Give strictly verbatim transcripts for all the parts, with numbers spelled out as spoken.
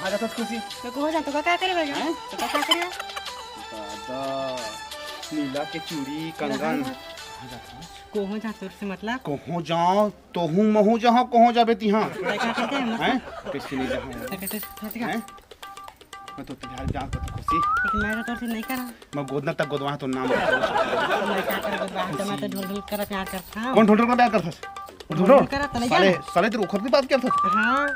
का जाथस खुशी? मैं कहाँ जाथों, का, का करे बर जाथों? हैं? तो का, का करे? दादा, नीला के चूड़ी, कंगन। कंगन। कहाँ जाथस? कहाँ जाथों से मतलब? कहाँ जाओं? तोहूँ महूँ जाहूँ, कहाँ जाबे तिहाँ? तैं का करथे? हैं? कैसे नहीं जाहूँ? तैं कैसे फंस गया? हैं? मैं तो तिहार जान तो खुशी। लेकिन मैं तो तोर से नहीं करा। मैं गोदना तक गोदवा तो नाम। मैं का कर गोदवा? तो मैं तो ढोल ढोल कर प्यार करता हूँ। कौन ढोल ढोल कर प्यार करथस? ढोल ढोल? ढोल कर तो नहीं साले, जाना। साले तेरे उखर की बात करथस? हाँ।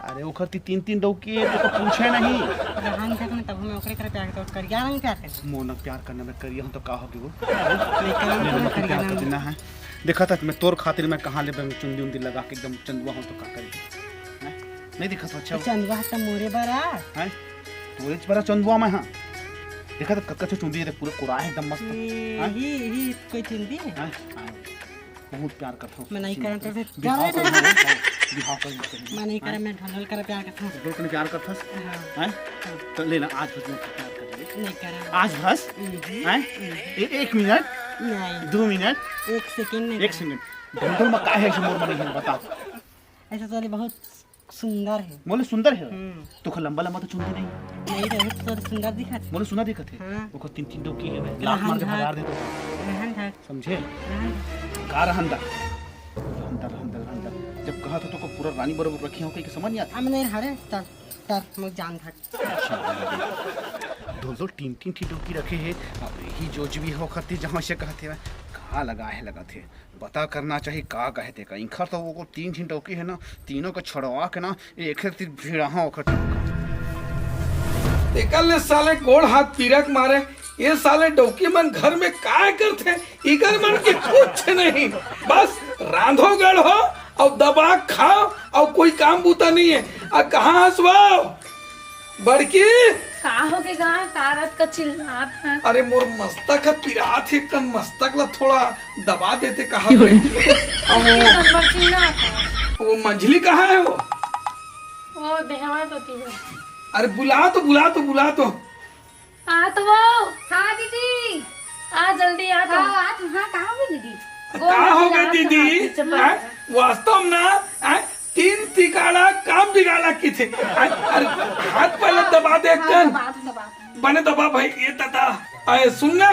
अरे उखर ती तीन तीन डौकी है, तो, तो पूछे नहीं। रहन तक में तब मैं ओकरे कर प्यार करता हूँ, करिया नहीं प्यार करता। मोर न प्यार करने में करिया हूँ तो का हो गई वो? नहीं करा, नहीं, मैं मैं करिया प्यार नहीं। कर देना है। देखा था मैं तोर खातिर मैं कहाँ ले चुंदी उंदी लगा के एकदम चंदुआ हूँ तो का करी? हैं? नहीं दिखा तो अच्छा तो हो। चंदुआ तो मोरे बर आ। हैं? तोरे च बड़ा चंदुआ मैं हाँ। देखा तो कच्चा चुंदी है पूरा कोरा है एकदम मस्त। ये, हैं? ये, ये कोई चुंदी है? हैं? हाँ। बहुत प्यार करता हूँ। मैं नहीं करता हूँ। बिहाव कर लो, बिहाव कर लो। मैं नहीं करा, मैं ढोल ढोल कर प्यार करता हूँ। ढोल कर प्यार करता हूँ। हाँ। हैं? तो ले ना, आज बस मैं प्यार कर ले। नहीं करा। आज बस? हम्म। हैं? हम्म। ए-, एक मिनट? नहीं। दो मिनट? एक सेकंड नहीं एक करा। सेकंड। ढोल ढोल में का है ऐसे मोर मन में बता। ऐसा तो बहुत सुंदर है। बोले सुंदर है? हम्म। तो ओखर लंबा लंबा तो चुंदी नहीं। नहीं रहे तो सुंदर दिखत है। बोले सुंदर दिखत है? हाँ। ओखर तीन तीन डौकी है, लात मार के रहन भगार दे तो। रहन दे। समझे? रहन दे। का रहन दा? रहन दा, रहन दा, रहन दा। जब कहा था तो को पूरा रानी बरोबर रखी हो, कहीं समझ नहीं आता। अब नहीं रहा रे, तर, तर, मुझे जान भाग। ढोल ढोल तीन तीन ठी डौकी रखे है। अब यही जो भी हो करती जहाँ से कहते हैं, कहाँ लगा है, लगा थे। पता करना चाहिए का कहे तेका। इंखर तो वो तीन झिन डौकी है ना, तीनों को छड़वा के ना, एक एक तीर भिड़ाहा ओखर। तेकर ले साले गोड़ हाथ पीरा के मारे, ये साले डौकी मन घर में काय करथे, इकर मन के कुछ नहीं, बस रांधो गढ़ो और दबा खाओ और कोई काम बूता नहीं है। आ कहाँ हस वो? बड़की! का होगे गा? का रात का चिल्लात है? अरे मोर मस्तक ह पिरात हे, कन मस्तक ला थोड़ा दबा देते कहा। वो, नंबर चिल्लात है। वो मंझली कहाँ है वो? वो देहवा तो ती है। अरे बुला तो, बुला तो, बुला तो। आ तो वो। हाँ दीदी। आ जल्दी आ तो। हाँ, आ तो, हाँ, कहाँ हो दीदी? का हो गए दीदी? हैं? वास्तव ना, हैं? तीन तिकाड़ा काम बिगाड़ा की थे। अरे, अरे, हाथ पहले दबा दे, हाँ, कन। दबा दो, दबा दो। बने दबा भाई, ये दादा। अरे, सुन ना,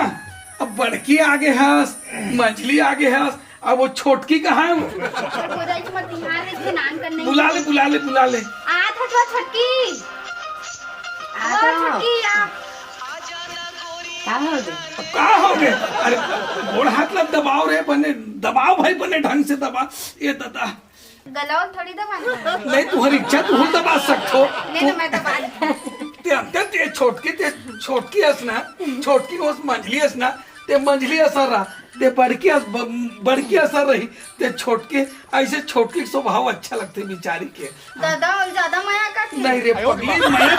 अब बड़की आगे हस, मंझली आगे हस, अब वो छोटकी कहाँ है वो? वो जाई तुम्हारे बिहार में स्नान करने। बुला ले, बुला ले, बुला ले। आ था तो छोटकी। आ वो था। छोटकी, आ। का हो गए? अब का हो गए? अरे, गोड़ हाथ ला दबाओ रे, बने दबाओ भाई, बने ढंग से दबा। ये दादा। गलाव थोड़ी दबाना है। नहीं, तुम्हारी इच्छा तुम दबा सकते हो। नहीं, तो मैं दबा लेती हूँ। ते अंते ते छोटकी, ते छोटकी हस ना, छोटकी हस मंझली हस ना, ते मंझली असर रहा, ते बड़की हस, ब-, बड़की असर रही, ते छोटकी, ऐसे छोटकी के स्वभाव अच्छा लगते बिचारी के। दादा, और ज्यादा मया का थी? नहीं रे पगली, मैं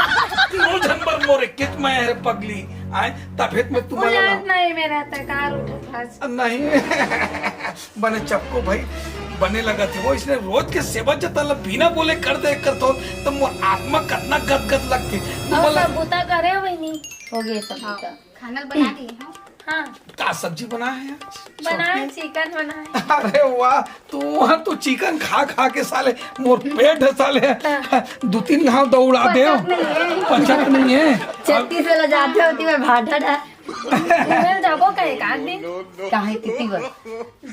तीनों जनबर मोरे कित मया रे पगली। आए, तबे तो मैं तुम्हारा वो याद नहीं मेरा तय कार उठा था। नहीं। बने चपको भाई, बने लगा थे वो, इसने रोज के सेवा जतन ला बिना बोले कर दे करत हो, तो मोर आत्मा कतना गदगद लगथे। और मोला सब बूता करे हुए नहीं। हो गए सब हाँ। बूता। खाना बना दिए हो? हाँ। का सब्जी बनाए है आज? बनाए, छोटकी? चिकन बनाए। अरे वाह, तू वहाँ तो चिकन खा खा के साले मोर पेट है साले। हाँ। दो तीन घाव दौड़ा दे। पचत नहीं है। पचत नहीं है। छत्तीस वाला जाते होती मैं भाटा था। घूमे जाबो का एक आध दिन? काहे कितनी बार?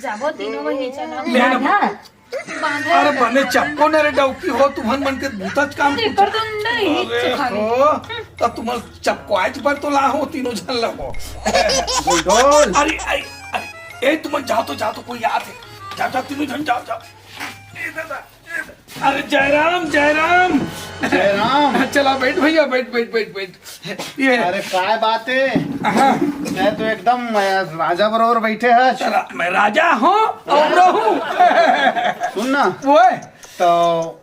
जाबो तीनों बहिनी चला। ले ना। बांधा? बांधा। अरे बने चक्को ने रे डौकी हो, तुमन मन के भूतच काम एकर तो नहीं अरे चुकावे। हो, त तुमन चक्को आज पर तो ला हो, तीनों झन ला हो। बुलडोल। अरे, अरे, अरे, ए, तुमन जाओ तो, जाओ तो, कोई आत हे। जाओ, जाओ, तीनों झन जाओ, जाओ। ए दादा, अरे जयराम, जयराम। जयराम। चला बैठ भैया, बैठ, बैठ, बैठ, बैठ। ये अरे काय बात है? हाँ। मैं तो एकदम, मैं राजा बरोबर बैठे है। रा-, मैं राजा हूँ और रहूँ। सुन ना। वो है। तो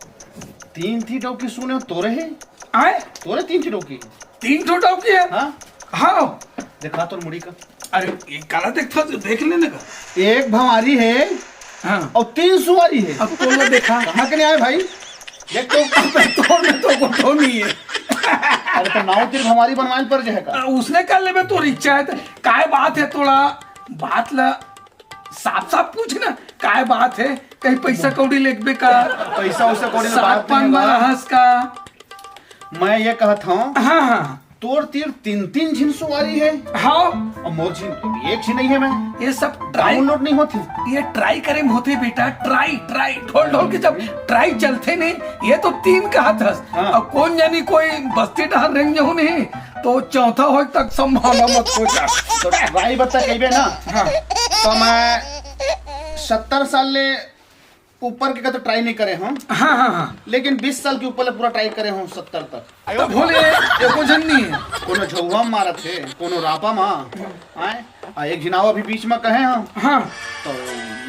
तीन ठी डौकी सुने हो, तोरे है? आए? तोरे तीन ठी डौकी है? तीन ठो डौकी है? हाँ। हाँ। देखा तो मुड़ी का। अरे, ये काला देख था, देख लेने का। एक भंवारी है हाँ। और तीन सुंवारी है। अब तोला देखा। कहाँ के नहीं आए भाई? देख तो। अबे तोर में तो कुछ नहीं है। अरे, तो नाव तीर भंवारी बनवान पर जाएगा। अ, उसने कर लेबे तोर इच्छा है तो। काय बात है, थोड़ा बात ला साफ साफ पूछ ना, काय बात है? कहीं पैसा कौड़ी लेगबे का? पैसा वैसा कौड़ी में सात बात पान नहीं है। बारह हंस का। मैं ये कहत हूँ, हाँ, हाँ। तोर तीर तीन तीन झिन सुवारी है। हाँ। अउ मोर झिन तो एक झिन नहीं है। मैं ये सब ट्राई डाउनलोड नहीं होती। ये ट्राई करे में होथे बेटा, ट्राई, ट्राई, ढोल ढोल के जब ट्राई चलथे नहीं, ये तो तीन कहत हस। हाँ। अब कोन जानी कोई बस्ती डहर रेंग जहू नहीं, तो चौथा होय तक संभावना मत हो जा। तो ट्राई बता कहिबे ना। हाँ। तो मैं सत्तर साल ले ऊपर के का तो ट्राई नहीं करे हूँ। हाँ, हाँ, हाँ। लेकिन बीस साल के ऊपर ले पूरा ट्राई करे हूँ, सत्तर तक। तब भोले एको झन नहीं है। कोनो झउहा मारत हे, कोनो रापा मा, आए, आ एक झिन अउ अभी बीच में कहे हूँ। हाँ। तो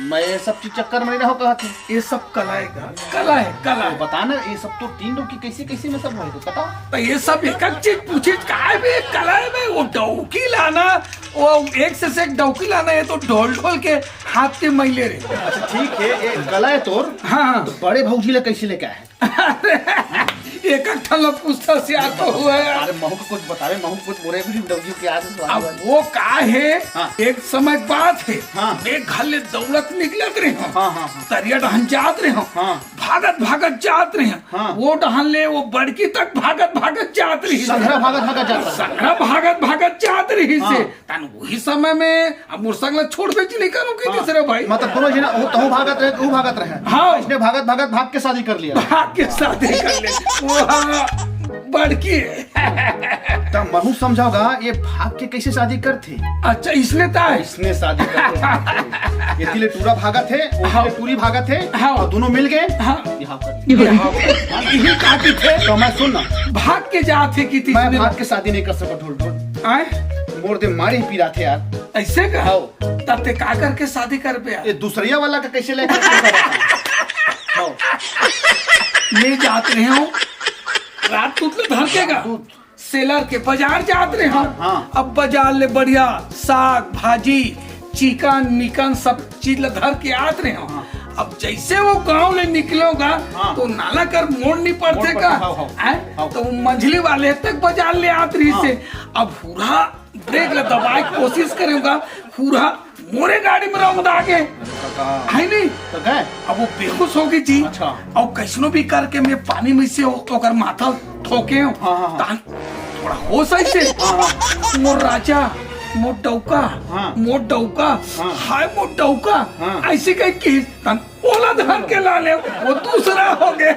मैं ये सब चीज चक्कर में नहीं रहो कहत हूँ। ये सब कला है का? कला है, कला तो है। बता ना, ये सब तो तीन लोग की कैसे, कैसे में सब होय, तो बता। तो ये सब एक एक चीज पूछे, काय बे, कला है बे, वो डौकी लाना, वो एक से, से एक डौकी लाना, ये तो ढोल ढोल के हाथ के मैले रे। अच्छा, ठीक है, ये कला है तोर। हाँ, हाँ। तो बड़े भौजी ले कैसे लेके आए? एक एक ठन ला पूछता से आता हुआ है। अरे, महू को कुछ बतावे, महू कुछ बोले, कुछ डौकी के आज स्वाद अब हुआ। वो का है, हाँ। एक समय बात है, हाँ। मैं घर ले दौड़त निकलत रहे हूँ। हाँ, हाँ, हाँ। तरिया डहन जात रहे हूँ। हाँ। भागत, भागत जात रहे हूँ। हाँ। वो डहन ले, वो बड़की तक भागत, भागत जात रही। संघरा भागत, भागत जात रहे। संघरा भागत, भागत जात रही हाँ। से। तन वही समय में अब मोर संग ला छोड़ बेच नहीं करूँ कि हाँ। तीसरे भाई। मतलब दोनों जना, वो तहु भागत रहे, तहु भागत रहे। हाँ। इसने भागत, भागत भाग के शादी कर लिया। भाग के शादी कर ले। वाह, बड़की। तब महू समझाओगा, ये भाग के कैसे शादी करथे? अच्छा, इसने ता है? इसने शादी करथे। ये तिले टूरा भागत है, वो हाँ। तिले टूरी भागत है, हाँ। और दोनों मिल गए। हाँ। बिहाव कर। बिहाव कर। यही काटी थे। तो मैं सुन ना। भाग के जात है कि मैं तीसरे भाग के शादी नहीं कर सकता, ढोल ढोल। आए? मोर दे मारी पीरा थे यार। ऐसे का? हाँ। तब ते का करके शादी करबे यार? ये दूसरिया वाला का कैसे लेके हाँ। मैं जात रहे हूँ, रात टूट ले धर के का? रात टूट। सेलर के बाजार जात रहे हूँ। हाँ। अब बाजार ले बढ़िया साग, भाजी, चिकन, मिकन सब चीज ला धर के आत रहे हूँ। हाँ। अब जैसे वो गांव ले निकलोगा, हाँ। तो नाला कर मोड़ नहीं पड़ते मोड़ पड़ते, का? हाँ, हाँ। आए? हाँ। तो वो मंझली वाले तक बाजार ले आत रही हाँ। से। अब हुरा ब्रेक ला दबाए के कोशिश करेगा, पूरा मोरे गाड़ी में रौंद आ गए। है नहीं? तो गए? अब वो बेहोश हो गई जी। अच्छा। और कैसनो भी करके मैं पानी में से ओ-, ओकर माथा ठोके हूँ। हाँ, हाँ, हाँ। तान थोड़ा होश ऐसे। हाँ, हाँ। मोर राजा, मोर डौका, हाँ। मोर डौका, हाँ। हाय मोर डौका। हाँ। ऐसे कह के तान ओला धर के ला ले, वो दूसरा हो गया।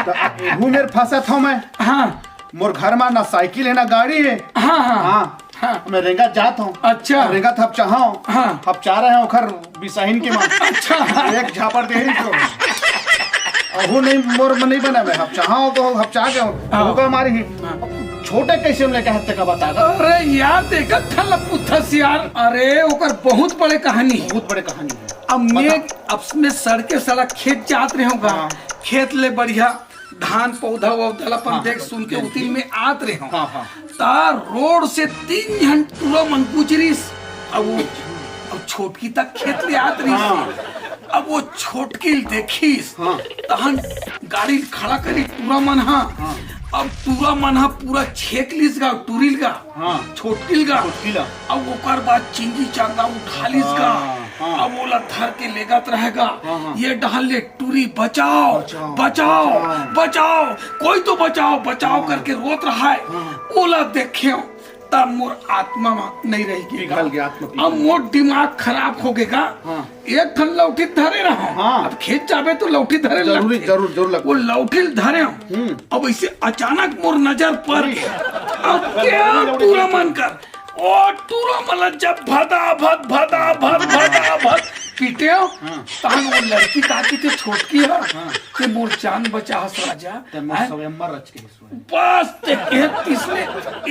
तो अब वो मेरे फंसा था मैं। हाँ। मोर घर में ना साइकिल है, ना गाड़ी है। हाँ, हाँ। हाँ। हाँ। मैं रेंगा जात हूँ। अच्छा। रेंगा थप चाहा हूँ। हाँ। हप चाह रहे हैं ओखर बिसाहिन के माँ। अच्छा। एक झापड़ दे रही तो। अहू नहीं, मोर में नहीं बना मैं। हप चाहा हूँ तो हप चाह गया हूँ। हाँ। होगा हमारी ही। हाँ। छोटे कैसे हमने कहा तक बता दो। अरे यार, देखा था लपुथस यार। अरे, ओकर बहुत बड़े कहानी। बहुत बड़े कहानी है। अब मैं, बता। अब मैं सड़के सड़क खेत जात रहे हूँ। हाँ। खेत ले बढ़िया धान पौधा वौधा ल अपन हाँ, देख सुन के बिल्कुल। उतिन में आत रहे हूँ। हाँ, हाँ। ता रोड से तीन झन टूरा मन गुजरिस। अब वो, अब छोटकी तक खेत ले आत रहिस। हाँ। अब वो छोटकी ल देखिस। हाँ। तहन गाड़ी ल खड़ा करी टूरा मन हा। हाँ। अब टूरा मन हा पूरा छेक लिस गा, टूरी ल गा। हाँ। छोटकी ल गा। छोटकी ल। अब ओकर बाद चिंगी चांदा उठा लिस गा। हाँ, हाँ। अब ओला धर के लेगत रहेगा। हाँ, हाँ। ये डहर ले टूरी बचाओ, बचाओ, बचाओ, बचाओ। बचाओ, कोई तो बचाओ, बचाओ हाँ। करके रोत रहा है। हाँ। ओला देखेंव, तब मोर आत्मा में नहीं रह गया। पिघल गया आत्मा, पिघल अब गया। मोर दिमाग खराब हो गया। हाँ। एक ठन लौठी धरे रहा। हाँ। अब खेत जाबे तो लौठी धरे जरूरी, लगथे। जरूर, जरूर लगथे। वो लौठी धरे। हम्म। अब ऐसे अचानक मोर नजर पर अरे। गया। अब अरे, क्या अरे, अरे, टूरा अरे। मन कर ओ टूरा मन ला जब भदा भद, भदा भद, भदा भद पीटे हो, हाँ। तहन वो लड़की का की ते छोटकी है, हाँ। ते मोर जान बचाहस राजा, ते मोर हैं? स्वयंवर रच के हिस्सो है। बस ते के तीसरे,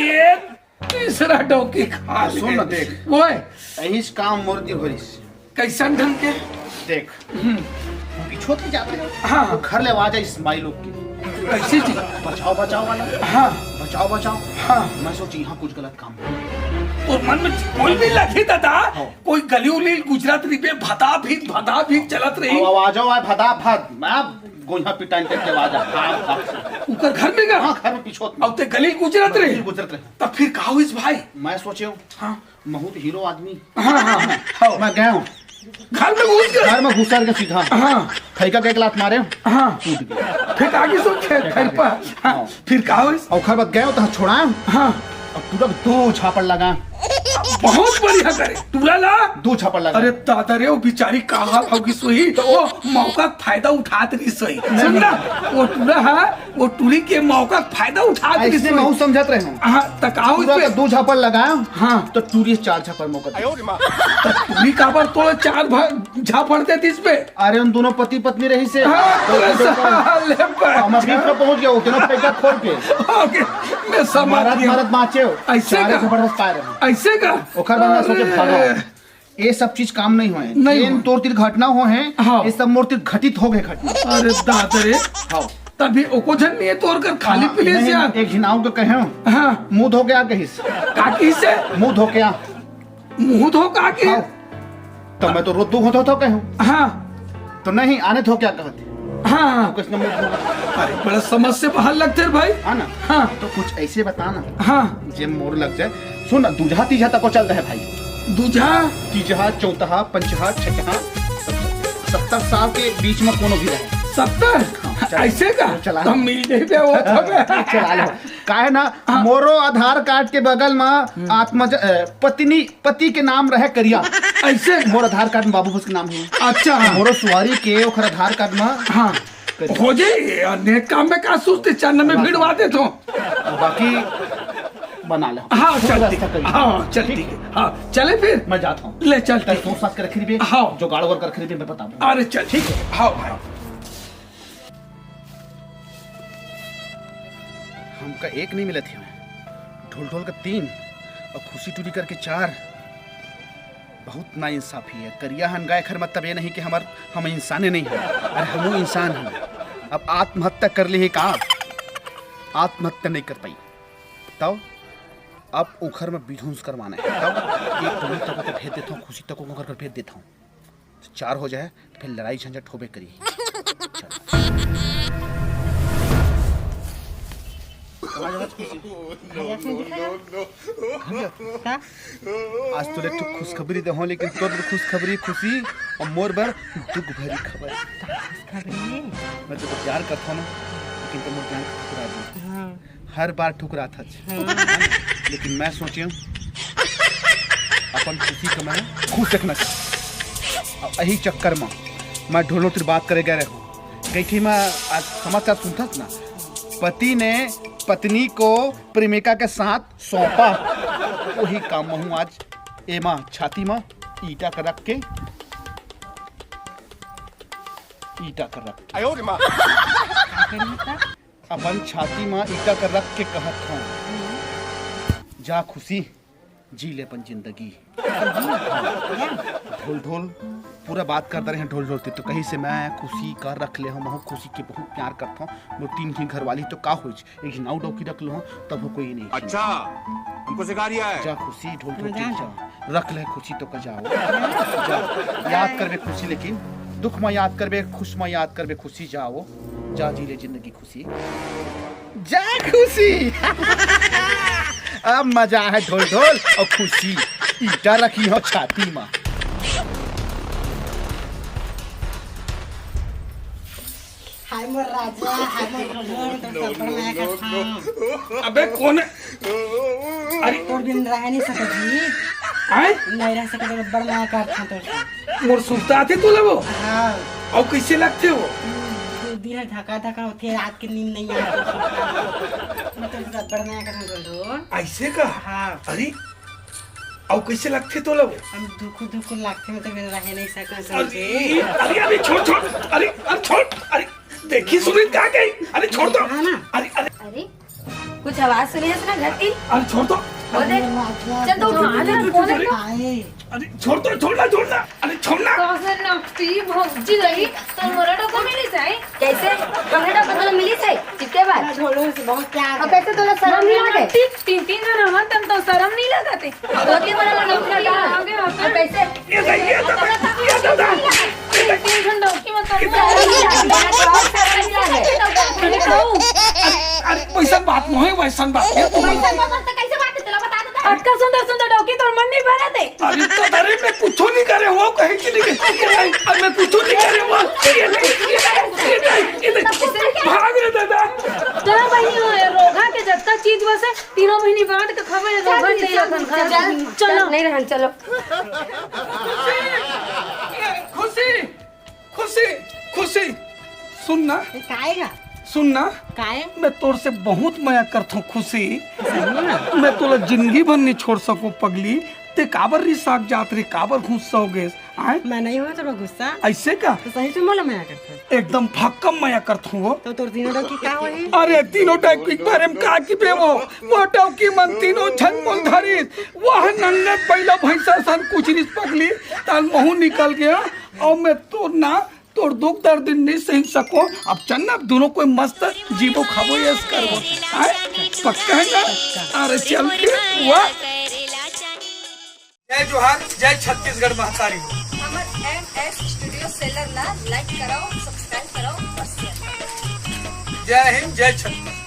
एक तीसरा डौकी खा सुन ले। ना, देख। वो है। यही से काम मोर दी होरिस। कैसन ढंग के? देख, हम्म। पीछू के जाते हैं। हाँ, हाँ। वो घर ले आवाज आई माई लोग की। कैसे जी? बचाओ, बचाओ वाला। हाँ। बचाओ, बचाओ। हाँ। मैं सोची, यहाँ कुछ गलत काम है। तोर मन में कोई भी लगी दादा, हाँ। कोई गली उली गुजरत रही बे, भदा भीत, भदा भीत चलत रही। अब आवाज आवा, भदा भद, मैं गोइहा पिटाइन करके आवाज आ, भद भद। उकर घर में का? हाँ, घर में पीछू में। अब ते गली गुजरत रहे? गली गुजरत रहे। तब फिर का होइस भाई? मैं सोचे हूँ, हाँ। महू तो हीरो आदमी। हाँ, हाँ, हाँ। मैं गया हूँ। घर में घुस गए? घर में घुसर के सीधा। हाँ। थैका के एक लात मारे। हाँ। टूट गया। फेंका के सो खेत फेंका घर के। पर। हाँ। हाँ। फिर का होइस? अउ ओखर बाद गए तो छोड़ाए। हाँ। अब टूरा दू झापड़ लगा। बहुत बढ़िया करे। टूरा ला? दू झापड़ लगा। अरे दादा रे, वो बिचारी का हाल होगी सोई। तो वो मौका के फायदा उठात रही सोई। सुन ना, वो टूरा है, वो टूरी के मौका के फायदा उठात रही अइसने सोई। महू समझत रहे हूँ। हाँ, त का होइस टूरा पे? का दू झापड़ लगा। हाँ। तो टूरी चार झापड़ मौका दे। त टूरी काबर तोला चार भा-, झापड़ देतिस बे? अरे, उन दोनों पति पत्नी रहिस हे। हाँ, तो तो उन दोनों साले पर। हमर बीच में पहुंच गया, वो दोनों पैसा खोल के। ओके, मैं समझ मारत, गया। मारत बाँचे हो। अइसे चारे का? जबरदस्त पाए रहे। अइसे का? ओखर बाद मैं सोचे अरे। भागो। ये सब चीज काम नहीं होए। नहीं जेन होए। तोर तीर घटना होहे, हाँ। ये सब मोर तीर घटित हो गए घटना। अरे दादा रे। हाँ। तभी ओको झन नहीं है तोर कर खाली हाँ, पीले नहीं, से यार। एक झिन आऊ तो कहे हो। हाँ। मुंह धो के आ कहिस। का कहिस हे? मुंह धो के आ। मुंह धो का के? हाँ। तो मैं तो रोज दू घंटा तो कहूँ। हाँ। तो नहीं, आने धो के आ कहते। हाँ, हाँ। तो किसने मुंह धो? अरे, बड़ा समझ से बाहर लगते रे भाई। हाँ ना? हाँ। तो कुछ ऐसे बता ना। हाँ। जे मोर लग जाए। सुन ना, दूजहा तीजहा तक को चल रहे भाई। दूजहा? तीजहा, चौथहा, पंचहा, छठहा, सत्तर साल के बीच में कोनो भी रहे। सत्तर? हाँ, चल। अइसे का? चला। हम मिल जाए वो तो। चला लो। काहे ना, हाँ। मोरो आधार कार्ड के बगल में हम्म। आत्मज-, अ, पत्नी, पति के नाम रहे करिया। अइसे? मोर आधार कार्ड में बाबू भोज के नाम हे। अच्छा, हाँ। मोरो सुवारी के ओखर आधार कार्ड में हाँ। करिया। हो जाए, अनेक काम में का सोचते, चंद में भिड़वा देथों। बाकी बना ले। हाँ, चल व्यवस्था ठीक। करिए। हाँ, चल ठीक है। हाँ, चले फिर। मैं जाता हूँ। ले, चल तैं ठीक। सोच साच के रख रही बे। हाँ। जुगाड़ वगैरह कर रख रही बे, मैं बताऊँ। अरे, चल ठीक है। हाँ, हाँ। हमका एक नहीं मिलत हे, ढोल ढोल का तीन अउ खुशी टूरी करके चार। बहुत नाइंसाफी हे। करिया हन गाय खर मतलब ये नहीं कि हमर, हम इंसाने नहीं हे, अरे हमहू इंसान हन। अब आत्महत्या कर ले हे का? आत्महत्या नहीं कर पाई। तब अब ओखर में बिधुंस करवाना हे। तब एक टूरी तको के भेज देथों, खुशी तको के घर भेज देथों। तो चार हो जाए, तो फिर लड़ाई झंझट होबे करी। चल। कहाँ जात हस खुशी? कहाँ जात हस? का? आज तो एक ठो खुशखबरी देहूँ, लेकिन तोर खुशखबरी खुशी अउ मोर बर दुख भरी खबर। का खुशखबरी? मैं तो प्यार करता हूँ ना, लेकिन तुम प्यार ठुकरा दी। हाँ। हर बार ठुकराथस। हाँ। लेकिन मैं सोचेंव, अपन खुशी का मैं खुश देखना चाहूँ। अब यही चक्कर में मैं ढोल ढोल तीर बात करे गए रहूँ। कही थी मैं आज समाचार सुनथस ना, पति ने पत्नी को प्रेमिका के साथ सौंपा। वही काम में हूँ आज। एमा छाती में ईटा कर रख के, ईटा कर रख के। का करी का? अपन छाती म ईटा कर रख के कहत हंव, जा खुशी, जी ले अपन जिंदगी। ढोल ढोल पूरा बात कर दे रहे हैं ढोल ढोल तीर, तो कहीं से मैं खुशी कर रख ले हूँ, महू खुशी के बहुत प्यार करता हूँ। मोर तीन ही घरवाली तो का होइच, एक झिन अउ डौकी रख लो हूँ, तब हो कोई नहीं। अच्छा, हमको सिखा रिया है। जा खुशी, ढोल ढोल तीर जा। रख ले खुशी तो का जाओ। जा, याद करबे खुशी, लेकिन दुख म याद करबे, खुश म याद करबे खुशी, जाओ। जा जी ले जिंदगी खुशी। जा खुशी। अब मजा है ढोल ढोल अउ खुशी। ईटा रखी हो छाती म। हाय मोर राजा, हाय मोर ढोल ढोल, तो सब बड़ मया करथंव। अबे कोन है? अरे तोर बिन रह नहीं सकत जी। आय? नहीं रह सकत, बड़ मया करथंव तोर से। मोर सुरता आथे तोला वो? हाँ। अउ कइसे लगथे वो? हम्म, दू दिन धका धका होथे, रात के नींद नहीं आथे। मैं तो सब बड़ मया करथंव ढोल ढोल। अइसे का? हाँ। अरे अउ कइसे लगथे तोला वो? हम दुखु दुखु लगथे, मतलब, मैं रहे नहीं सकंव समझे। अरे, अरे, अरे, छोड़, छोड़, अरे, अरे, छोड़, अरे, देखी सुनी का कही? अरे, छोड़ तो। हाँ ना। अरे, अरे। अरे, कुछ आवाज सुने हस ना घर की? अरे, छोड़ तो। वो देख, चल तो उठ, उठ, उठ, उठ, उठ। अरे, छोड़ तो, छोड़ ना, छोड़ ना। अरे, छोड़ ना। कहाँ से नकटी भौजी गई? तो मोला डोका मिलिस हे। कइसे? तोला डोका तोला मिलिस हे? चिट्टे बार। ढोल ढोल से बहुत प्यार अब कइसे तोला शरम नहीं लागे? तीन, तीन, तीन जन हवन, तन तो शरम नहीं लागत हे। दो तीन जन हवन, आगे होता। अब कइसे? ये दादा, ये दादा, ये दादा। तीन, तीन जन डोकी मत कर। शरम नहीं लागे, बहुत शरम नहीं लागे। अरे, अरे, वइसन बात नहीं, वइसन बात नहीं। वइसन बात तो कइसे बात हे? तोला बता देता। अतका सुंदर सुंदर डौकी तोर मन नहीं भरत हे। अरे तो अरे मैं कुछू नहीं करे हूँ, कहीं की नहीं करे। अरे मैं कुछू नहीं करे हूँ। ये नहीं, ये नहीं, ये नहीं, ये नहीं। भाग रे दादा। चलो बहिनी, ये रोघा के जत्ता चीज बस हे, तीनों बहिनी बांट के खावे, रोघा चल, नहीं चल, रखन खा। चल, चलो। नहीं रहन, चलो। खुशी, खुशी, खुशी, सुन ना। काय गा? सुन ना। काय? मैं तोर से बहुत मया करथों खुशी। मैं तोला जिंदगी भर नहीं छोड़ सकूं पगली। ते काबर रिसाक जात रे, काबर गुस्सा हो गेस? आय? मैं नहीं हों तोर गुस्सा। ऐसे का? तो सही से मोला मया करथस। एकदम भक्कम मया करथों वो। तो तोर तीनों डौकी का होही? अरे तीनों डौकी के बारे में का की बे वो? वो डौकी मन तीनों झन मोल धरिस। वह नंगत बैला भैंसा सन कुचरिस पगली। ताल महू निकल गया। और मैं तोर ना तोर दुख दर्द नहीं सही सको। अब चल ना, अब दोनों कोई मस्त जीवो खावो, ऐश करवो। आय? पक्का है ना? अरे चल के वाह। जय जोहार, जय छत्तीसगढ़ महतारी। हमर एम एस स्टूडियो सेलर ला लाइक कराओ, सब्सक्राइब कराओ और शेयर कराओ। जय हिंद, जय छत्तीसगढ़।